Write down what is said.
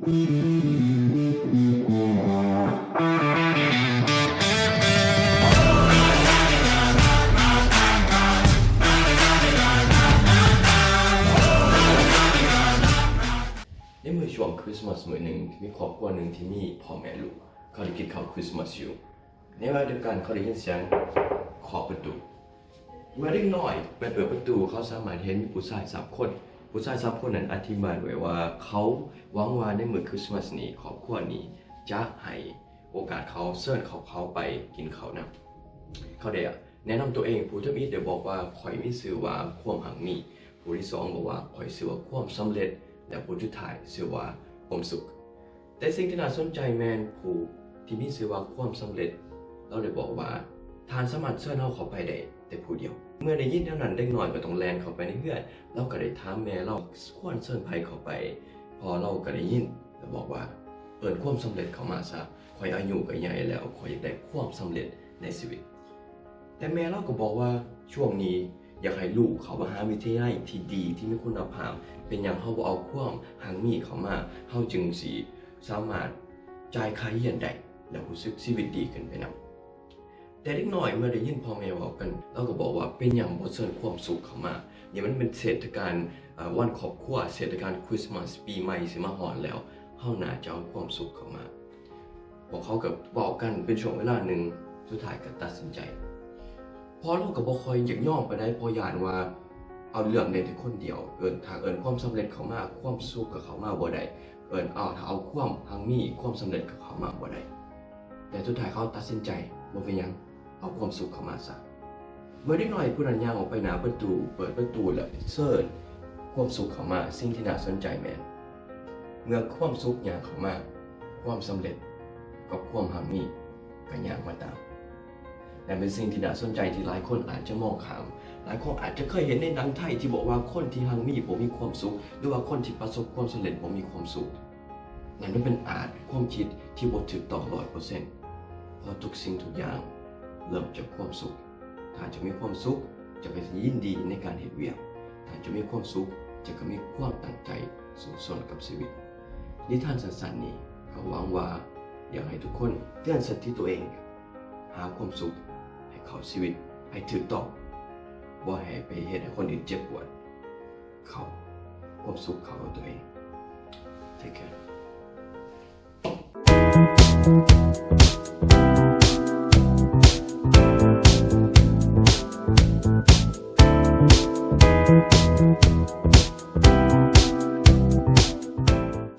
ໃນມື້ຊ່ວງຄຣິສມາສມື້ໜຶ່ງ ມີຄອບຄົວໜຶ່ງທີ່ມີພໍ່ແມ່ລູກ ເຂົາໄດ້ກິນເຂົ້າຄຣິສມາສຢູ່. ໃນເວລາດຽວກັນ ເຂົາໄດ້ຍິນສຽງເຄາະປະຕູ. ເມື່ອເດັກນ້ອຍໄປເປີດປະຕູ ເຂົາສາມາດເຫັນມີຜູ້ຊາຍສາມຄົນ. ຜູ້ຊາຍສາມຄົນນັ້ນອະທິບາຍໄວ້ວ່າ ເຂົາຫວັງວ່າໃນມື້ຄຣິສມາສນີ້ ຄອບຄົວນີ້ຈະໃຫ້ໂອກາດເຂົາ ເຊີນເຂົາເຂົ້າໄປກິນເຂົ້ານຳ. ເຂົາໄດ້ແນະນຳຕົວເອງ. ຜູ້ທຳອິດໄດ້ບອກວ່າ ຂ້ອຍມີຊື່ວ່າຄວາມຮັ່ງມີ. ຜູ້ທີສອງບອກວ່າ ຂ້ອຍຊື່ວ່າຄວາມສຳເລັດ ແລະ ຜູ້ສຸດທ້າຍຊື່ວ່າຄວາມສຸກ. ແຕ່ສິ່ງທີ່ໜ້າສົນໃຈແມ່ນຜູ້ທີ່ມີຊື່ວ່າຄວາມສຳເລັດ ລາວໄດ້ບອກວ່າ ທ່ານສາມາດເຊີນເຮົາເຂົ້າໄປໄດ້ແຕ່ຜູ້ດຽວ. ເມື່ອໄດ້ຍິນແນວນັ້ນ ເດັກນ້ອຍກໍຕ້ອງແລ່ນເຂົ້າໄປໃນເຮືອນ. ລາວກໍໄດ້ຖາມແມ່ລາວ ຄວນເຊີນໃຜເຂົ້າໄປ. ພໍ່ລາວກໍໄດ້ຍິນ ແລະ ບອກວ່າ ເອີ້ນຄວາມສຳເລັດເຂົ້າມາຊະ. ຂ້ອຍອາຍຸກໍໃຫຍ່ແລ້ວ ຂ້ອຍຢາກໄດ້ຄວາມສຳເລັດໃນຊີວິດ. ແຕ່ແມ່ລາວກໍບອກວ່າ ຊ່ວງນີ້ຢາກໃຫ້ລູກເຂົ້າມະຫາວິທະຍາໄລທີ່ດີ ທີ່ມີຄຸນນະພາບ. ເປັນຫຍັງເຮົາບໍ່ເອົາຄວາມຮັ່ງມີເຂົ້າມາ ເຮົາຈຶ່ງຊິສາມາດຈ່າຍຄ່າຮຽນໄດ້ ແລະ ຮູ້ສຶກຊີວິດດີຂຶ້ນໄປນຳ. ແຕ່ເດັກນ້ອຍເມື່ອໄດ້ຍິນພໍ່ແມ່ເວົ້າກັນ ລາວກໍບອກວ່າ ເປັນຫຍັງບໍ່ເຊີນຄວາມສຸກເຂົ້າມາ? ນີ້ມັນເປັນເທດສະການ ເອີ ວັນຄອບຄົວ, ເທດສະການຄຣິສມາສ, ປີໃໝ່ຊິມາຮອດແລ້ວ, ເຮົາໜ້າຈະເອົາຄວາມສຸກເຂົ້າມາ. ພວກເຂົາກໍເວົ້າກັນເປັນຊ່ວງເວລາໜຶ່ງ, ສຸດທ້າຍກໍຕັດສິນໃຈ. ພໍ່ລາວກໍບໍ່ຄ່ອຍຢາກຍອມປານໃດ ເພາະຢ້ານວ່າເອົາເລື່ອງໄດ້ແຕ່ຄົນດຽວ, ເອີ້ນ ຖ້າເອີ້ນຄວາມສຳເລັດເຂົ້າມາ, ຄວາມສຸກກໍເຂົ້າມາບໍ່ໄດ້, ເອີ້ນ ເອົາ ຖ້າເອົາຄວາມຮັ່ງມີ, ຄວາມສຳເລັດກໍເຂົ້າມາບໍ່ໄດ້. ແຕ່ສຸດທ້າຍເຂົາຕັດສິນໃຈ, ບໍ່ເປັນຫຍັງ, ເອົາຄວາມສຸກເຂົ້າມາຊະ. ເມື່ອເດັກນ້ອຍຜູ້ນັ້ນຍ່າງອອກໄປໜ້າປະຕູ, ເປີດປະຕູ ແລະ ເຊີນຄວາມສຸກເຂົ້າມາ, ສິ່ງທີ່ໜ້າສົນໃຈແມ່ນ ເມື່ອຄວາມສຸກຍ່າງເຂົ້າມາ, ຄວາມສຳເລັດກັບຄວາມຮັ່ງມີກໍຍ່າງມາຕາມ. ແລະ ເປັນສິ່ງທີ່ໜ້າສົນໃຈທີ່ຫຼາຍຄົນອາດຈະມອງຂ້າມ. ຫຼາຍຄົນອາດຈະເຄີຍເຫັນໃນໜັງໄທທີ່ບອກວ່າ ຄົນທີ່ຮັ່ງມີບໍ່ມີຄວາມສຸກ ຫຼືວ່າຄົນທີ່ປະສົບຄວາມສຳເລັດບໍ່ມີຄວາມສຸກ. ນັ້ນມັນເປັນອາດຄວາມຄິດທີ່ບໍ່ຖືກຕ້ອງຮ້ອຍເປີເຊັນ, ເພາະທຸກສິ່ງທຸກຢ່າງເລີ່ມຈາກຄວາມສຸກ. ຖ້າເຈົ້າມີຄວາມສຸກ, ເຈົ້າກໍຈະຍິນດີໃນການເຮັດວຽກ. ຖ້າເຈົ້າມີຄວາມສຸກ, ເຈົ້າກໍມີຄວາມຕັ້ງໃຈສູ້ຊົນກັບຊີວິດ. ນິທານສັ້ນໆນີ້ ກໍຫວັງວ່າຢາກໃຫ້ທຸກຄົນເຕືອນສະຕິຕົວເອງ, ຫາຄວາມສຸກໃຫ້ເຂົ້າຊີວິດໃຫ້ຖືກຕ້ອງ, ບໍ່ໃຫ້ໄປເຮັດໃຫ້ຄົນອື່ນເຈັບປວດ. ເຂົ້າ ຄວາມສຸກເຂົ້າກັບຕົວເອງ. Take care.